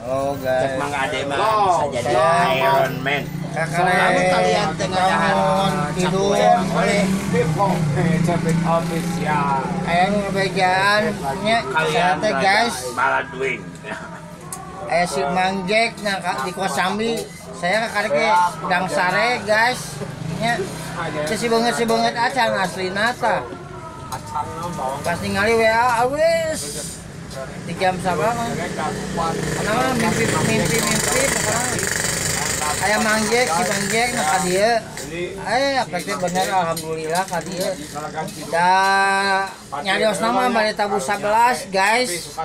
Oh guys. Cek Mang Ade mah bisa jadi Iron Man. Lamun kalian tengah dahar tidur boleh Ceprit Official. Aya nu ngebejaan nya kalian teh guys. Baladwing. Aya si Mang Jack nah di Kosambi. Saya karek ge dang sare guys. Nya si beungeut acan aslina tah. Pas ningali WA awis. Di jam sabaraha? Karena mimpi pokoknya aya Mang Jack, si Mang Jack nah ka dieu. Apa teh bener alhamdulillah ka dieu. Da nyariosna mah bade tabuh 11 guys.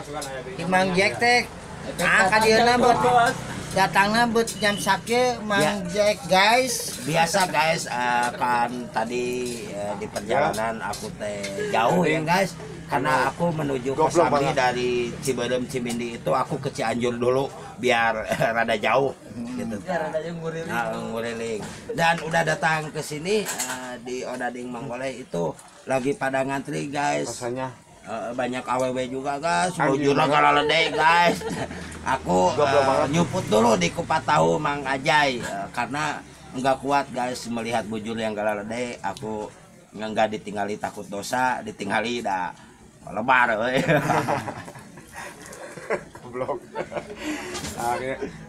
Si Mang Jack teh nah ka dieuna beut datangna beut jam sakieu Mang Jack guys. Biasa guys, kan tadi di perjalanan aku teh jauh ya guys. Karena aku menuju ke Kosambi dari Ciberem Cimindi itu aku ke Cianjur dulu biar rada jauh gitu. Nah, nguriling. Dan udah datang ke sini di Odading Mang Oleh itu lagi pada ngantri guys. Rasanya banyak AWW juga guys. Bujurna galalede guys. Aku nyuput dulu di kupat tahu Mang Ajay karena nggak kuat guys melihat bujur yang galalede. Aku nggak ditinggali takut dosa, ditinggali dah lebar euy. Goblok.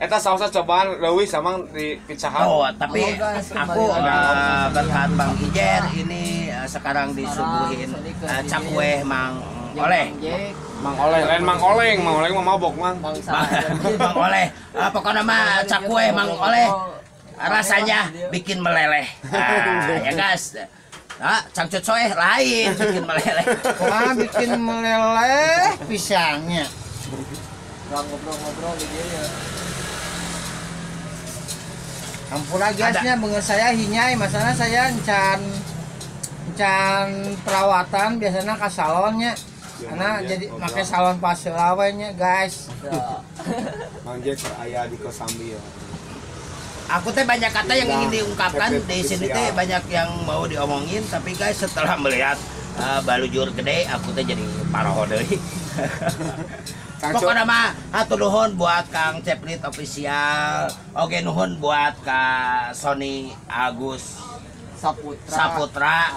Eta sausnya cobaan leuwih sama di Pizza Hut. Oh, tapi aku berkat Bang Ijer ini sekarang disuguhin cakwe Mang Oleh. Mang Oleh, lain Mang Oleng, Mang Oleng mah mabok Mang. Mang Oleh. Pokoknya mah cakwe Mang Oleh rasanya bikin meleleh. Ah, ya guys. Nah, cangcut soeh lain bikin meleleh. Wah, bikin meleleh pisangnya. Ngobrol-ngobrol di dia ya. Ampura guysnya beungeut saya hinyai, masalah saya encan perawatan biasanya ke salonnya. Karena jadi make salon pasela we nya guys. Mang Jack aya di Kosambi ya. Aku teh banyak kata yang ingin diungkapkan di sini teh banyak yang mau diomongin, tapi guys setelah melihat balujur gede aku teh jadi paroho deui. Pokoknya mah hatur nuhun buat Kang Ceprit Official, oke nuhun buat Kak Sony Agus Saputra.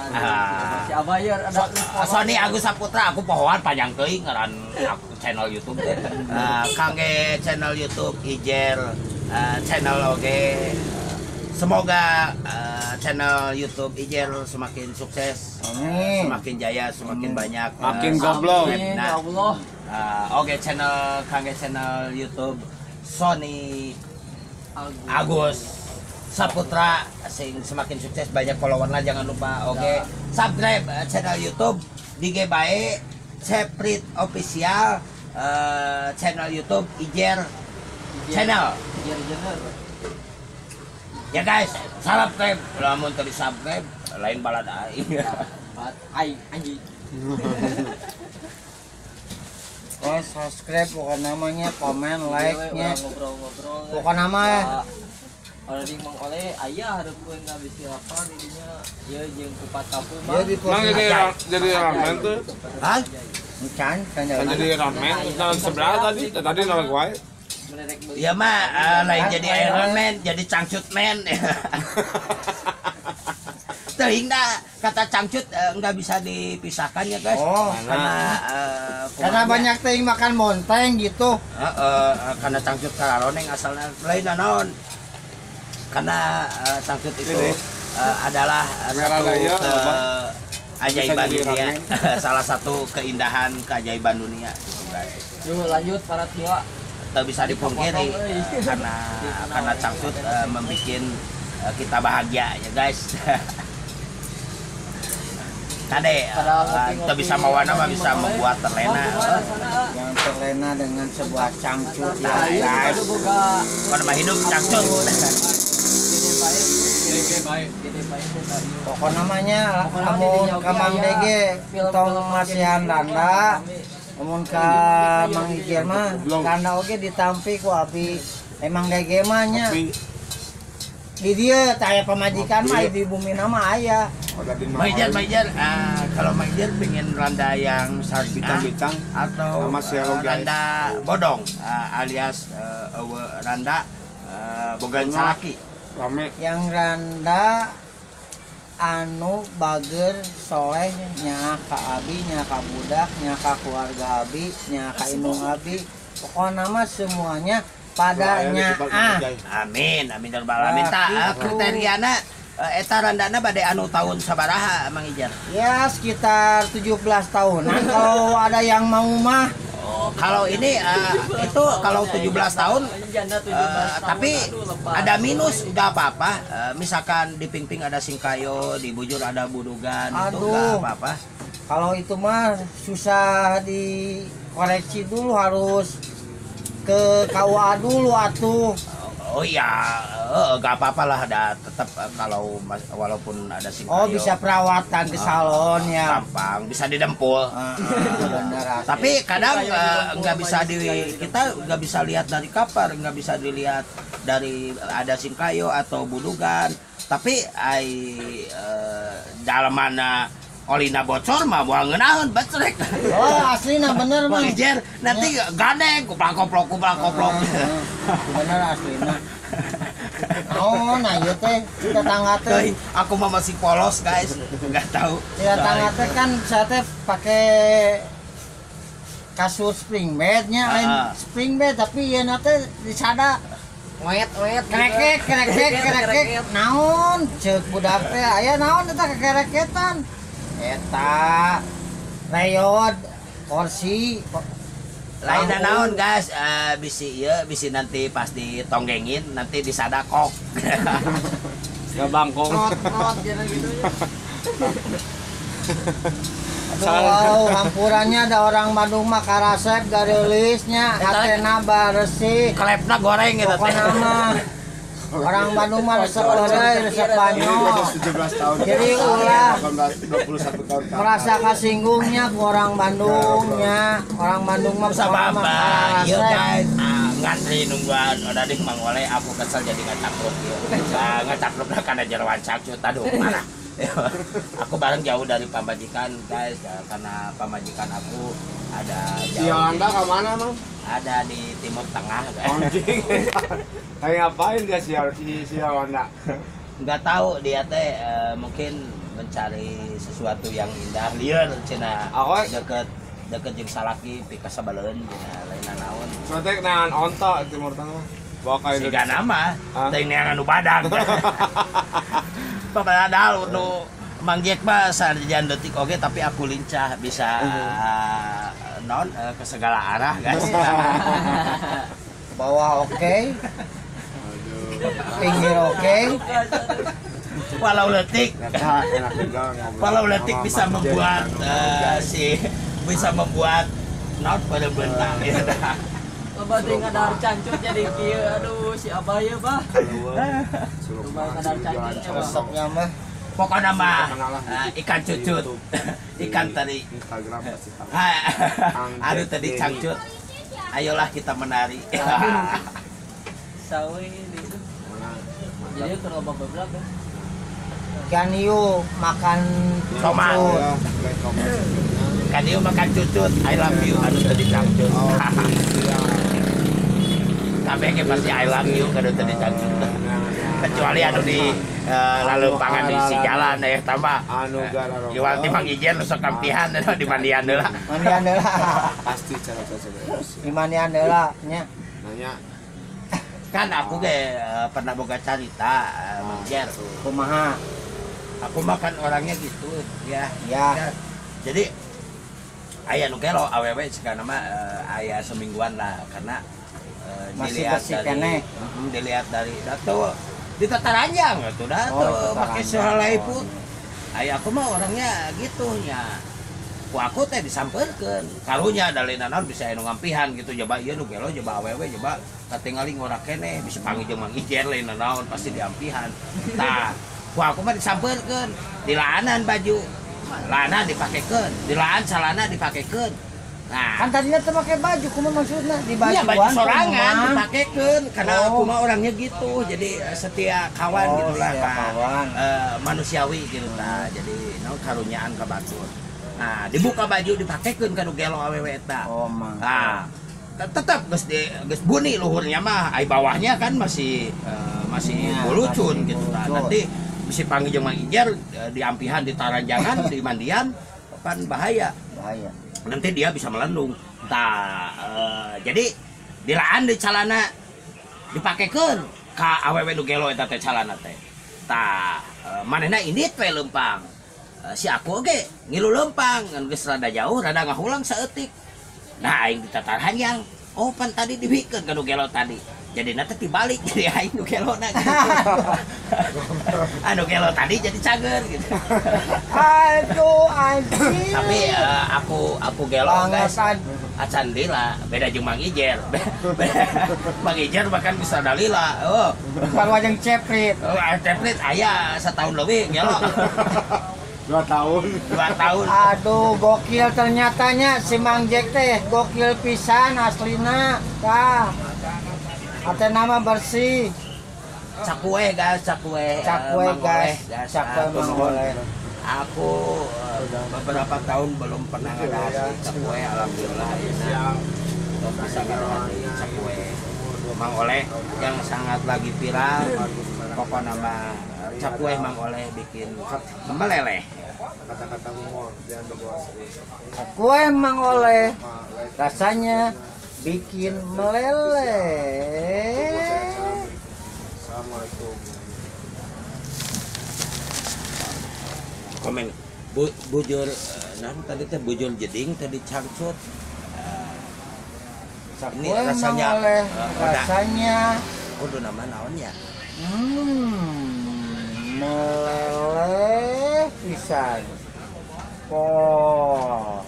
Sony Agus Saputra aku pohoan panjang teuing ngaran aku channel YouTube teh. Kang channel YouTube Ijer channel oke. Semoga channel YouTube Ijer semakin sukses, semakin jaya, semakin banyak, makin goblok. Nah, Allah. Oke channel Kangge channel YouTube Sony Agus Saputra semakin sukses, banyak followernya, jangan lupa oke subscribe channel YouTube Dige Bae Ceprit Official, channel YouTube Ijer channel. Ya guys, subscribe. Lamun teu di-subscribe lain balad aing. Aing anjing. Oh, subscribe bukan namanya, komen, like-nya. Bukan nama. Odading Mang Oleh aya hareupeun bisi lapar didinya ieu jeung kupat tahu Mang. Mang jadi ramen tuh. Hah? Can jadi ramen sebelah tadi nolak wae. Ya mah lain jadi Iron Man, jadi cangcut man. Teuing dah kata cangcut nggak bisa dipisahkan ya guys. Oh, karena banyak teuing makan monteng gitu. Karena cangcut kararoneng asalnya lain naon. Karena cangcut itu adalah satu keajaiban dunia, salah satu keindahan keajaiban dunia gitu guys. Yuk lanjut para tua. Tak bisa dipungkiri karena cangcut membikin kita bahagia ya guys. Kade kita bisa mawana mah bisa membuat terlena. Yang terlena dengan sebuah cangcut ya guys. Kalau mah hidup cangcut. Pokok namanya lamun ka Mang Dege tong masihan randa, lamun ka Mang Ijer mah randa oge ditampi ku abi. Emang Dege mah nya di dieu teh aya pamajikan mah di bumi nama aya. Maijar, kalau Maijar pengen randa yang Bicang-bicang atau sama selo, guys. Randa bodong alias randa bogan salaki. Rame. Yang randa anu bager soleh nya ka abi, nya ka budak, nya ka keluarga abi, nya ka indung abi. Pokoknya mah semuanya padanya ah. Amin, amin ya rabbal alamin. Tah kriteriana eta randana bade anu tahun sabaraha Mang Ijar? Ya sekitar 17 tahunan kalau ada yang mau mah. Oh, kalau ini itu kalau 17 tahun tapi ada minus nggak apa-apa. Misalkan di pingping ada singkayo, di bujur ada budugan, itu nggak apa-apa. Kalau itu mah susah dikoreksi dulu, harus ke KUA dulu atuh. Oh iya, nggak apa-apa lah, ada tetap kalau walaupun ada singkayo. Oh bisa perawatan ke salon ya. Gampang, bisa didempul. Bener, tapi kadang nggak bisa di kita nggak bisa lihat dari cover, nggak bisa dilihat dari ada singkayo atau budugan. Tapi ai dalam mana olina bocor mah buang ngeunaheun becrek. Oh aslina bener Mang. Ijer nanti gandeng kuplak koplok kuplak koplok. Bener aslina. Oh nah ieu teh tetangga teh. Aku mah masih polos guys, enggak tahu. Tetangga teh kan saya teh pakai kasur spring bednya, lain spring bed tapi ieu teh disada Oet-oet krekek krekek krekek naon ceuk budak teh aya naon eta kekereketan. Eta reyod kursi lainnya naon guys, bisi ieu bisi nanti pas ditonggengin nanti disadakok. Enggak bangkong. Trot gitu ya. Aduh, hampurannya ada orang Bandung mah karasep gareulisnya hatena baresih. Klepna goreng gitu teh. Orang Bandung mah resep heureuy, resep banyo. 17 tahun. Jadi ulah 21 tahun. Merasa kasinggungnya ku orang Bandungnya. Orang Bandung mah sama apa? Iya guys, ngantri nungguan udah di Mang Oleh aku kesel jadi ngacapruk ieu. Ngacaprukna kana jeroan cangcut aduh marah. Aku bareng jauh dari pamajikan guys, karena pamajikan aku ada jauh. Si Yolanda ke mana, Mang? Ada di Timur Tengah guys. Anjing. Kayak ngapain dia si Yolanda? Nggak tahu dia teh mungkin mencari sesuatu yang indah lieur cenah. Deket deket jeung salaki pika sabaleun cenah lain naon. Soalnya neangan onta Timur Tengah. Bawa ka Siga nama teh neangan nu badag. Padahal nu Mang Jack mah sarjan detik oge tapi aku lincah bisa non ke segala arah guys. Bawah oke. Pinggir oke. Walau letik. Walau letik bisa membuat si bisa membuat non pada bentang ya. Loba teh ngadahar cancut jadi kieu aduh si abah ieu bah. Loba ngadahar cancut resepnya mah. Pokoknya mah ikan cucut, ikan teri. Instagram pasti tahu. Aduh tadi cangcut. Ayolah kita menari. Sawe ini. Jadi keur loba beblak ya. Kan ieu makan tomat. Kan ieu makan cucut. I love you. Aduh tadi cangcut. Kabeh ge pasti I love you kadu tadi cangcut. Kecuali anu di lalu pangan di si jalan ya tambah iwal ti Mang Ijen nu sok kampihan di mandian heula. Mandian heula. Pasti cara-cara di mandian heula nya. Nanya. Kan aku ge pernah boga carita Mang Ijen. Kumaha? Aku makan orangnya gitu ya. Ya. Jadi aya nu gelo awewe sigana mah aya semingguan lah karena masih dilihat bersih dari keneh. Dilihat dari datu di tataranjang tuh dah tuh pakai sehelai pun. Ay aku mah orangnya gitu nya. Ku aku teh disampeurkeun. Karunya da lain naon bisa anu ngampihan gitu jaba ieu nu gelo jaba awewe jaba katingali ngora keneh bisa panggil jeung Mang Ijen lain naon pasti diampihan. Tah, ku aku mah disampeurkeun, dilaanan baju. Lana dipakekeun, dilaan salana dipakekeun. Nah, kan tadinya teu make baju kumaha maksudna di baju. Iya, baju sorangan dipakekeun karena Oh. aku mah orangnya gitu. Jadi setia kawan Oh, gitu lah, setia kawan. Manusiawi gitu tah. Jadi naon karunyaan ka batur. Nah, dibuka baju dipakekeun ka nu gelo awewe eta. Oh, mah. Nah, tetap geus geus buni luhurnya mah, ai bawahnya kan masih masih Iya, bulucun masih gitu tah. bulucun. Nanti bisa panggil jeung Mang Ijer diampihan di taranjangan, di mandian kan bahaya. Bahaya. Nanti dia bisa melendung. Tah, jadi dilaan di calana dipakekeun ka awewe nu gelo eta teh calana teh. Tah, manehna indit we leumpang. Si aku oge ngilu leumpang ngan geus rada jauh, rada ngahulang saeutik. Nah, aing ditatar hanyang. Oh, pan tadi dibikeun ka nu gelo tadi. Jadi nanti dibalik jadi aing nu gelona gitu. Anu gelo tadi jadi cager gitu. Aduh anjing. Tapi aku gelo guys. Acan lila, beda jeung Mang Ijer. Mang Ijer bahkan bisa dalila. Oh, Pan wajeng ceprit. oh ceprit aya setahun lebih gelo. 2 tahun. 2 tahun. Aduh, gokil ternyatanya si Mang Jack teh, gokil pisan aslina. Tah. Ate nama bersih. Cakue guys, cakue. Cakue Mang guys, Oleh, cakue Mang Oleh. Aku beberapa tahun belum pernah ngadahar cakue, alhamdulillah ya. Bisa ngadahar cakue Mang Oleh yang sangat lagi viral. Pokoknya nama cakue Mang Oleh bikin meleleh. Kata-kata humor, jangan berdoa serius. Cakue Mang Oleh rasanya bikin meleleh. Assalamualaikum. Komen bujur nah tadi teh bujur jeding tadi cangcut. Ini rasanya oleh, rasanya kudu nama naon ya? Meleleh pisan. Oh.